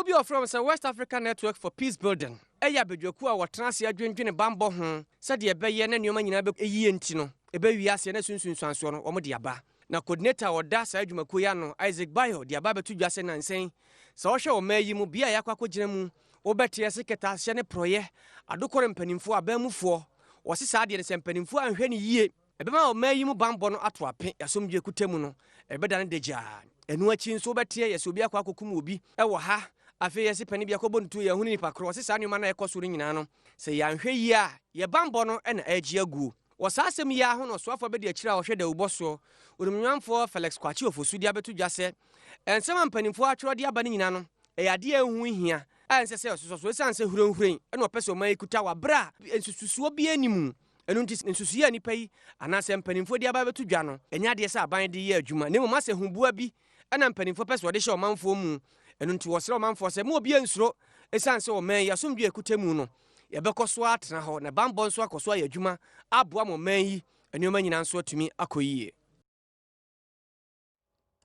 bi a wɔfrɛ wɔn sɛ West Africa Network for Peace Building yɛ abadwakuo a wɔtena ase adwendwene bammɔ ho sɛdeɛ ɛbɛyɛ na nneɛma nyinaa bɛkɔ yie nti no, ɛbɛwie aseɛ na ɛso nsunsuansoɔ no wɔde aba. Na coordinator a ɔda saa adwumakuo yi ano, Isaac Bayo, de aba abɛto dwa sɛ nnansa yi, sɛ wohwɛ ɔman yi mu, bea a yɛakɔ akɔgyina mu, wobɛte ase kɛtɛasehyɛ ne porɔeɛ, adokɔre mpanimfoɔ, abanmufoɔ, wɔse saa adeɛ no sɛ mpanimfoɔ anhwɛ no yie, Ɛbɛma ɔman yi mu bammɔ no ato ape, asomdwoe kuta mu no, ɛbɛdane dagyaa. Ɛno akyi nso wobɛteɛ yɛse obi akɔ akɔkum obi wɔ ha, afei yɛse panin bi akɔbɔ ne tuo, yɛanhunu nipa korɔ. Wɔse saa nneɛma no a ɛkɔ so no nyinaa no, sɛ yɛanhwɛ yie a, yɛn bammɔ no na ɛregye aguo. Wɔ saa asɛm yi ara ho na ɔsoafoɔ abadiakyire a ɔhwɛ dawubɔ soɔ, Onimnwamfoɔ Felix Kwakye Ofosu de abɛto dwa sɛ, nsɛm a mpanimfoɔ atwerɛ de aba no nyinaa no, ɛyɛ adeɛ a ɛho nhia a ɛnsɛ sɛ ɔsosɔ so ɛsiane sɛ hurenhuren na ɔpɛ sɛ ɔman yi kuta wɔ aberɛ a nsususoɔ biara nni mu. Ɛno nti, nsusuiɛ a nnipa yi anaasɛ mpanimfoɔ de aba abɛto dwa no, ɛnyɛ adeɛ sɛ aban de yɛ adwuma, na mmom asɛ huboa bi na mpanimfoɔ pɛ sɛ wɔde hyɛ ɔmanfoɔ mu. Ɛno nti, wɔsrɛ ɔmanfoɔ sɛ, Mo obiara nsuro, ɛsiane sɛ ɔman yi asomdwoeɛ a ɛkuta mu no, yɛbɛkɔ so ara atena hɔ, na bammɔ nso akɔ so ayɛ adwuma aboa ma ɔman yi nneɛma nyinaa nso atumi akɔ yie.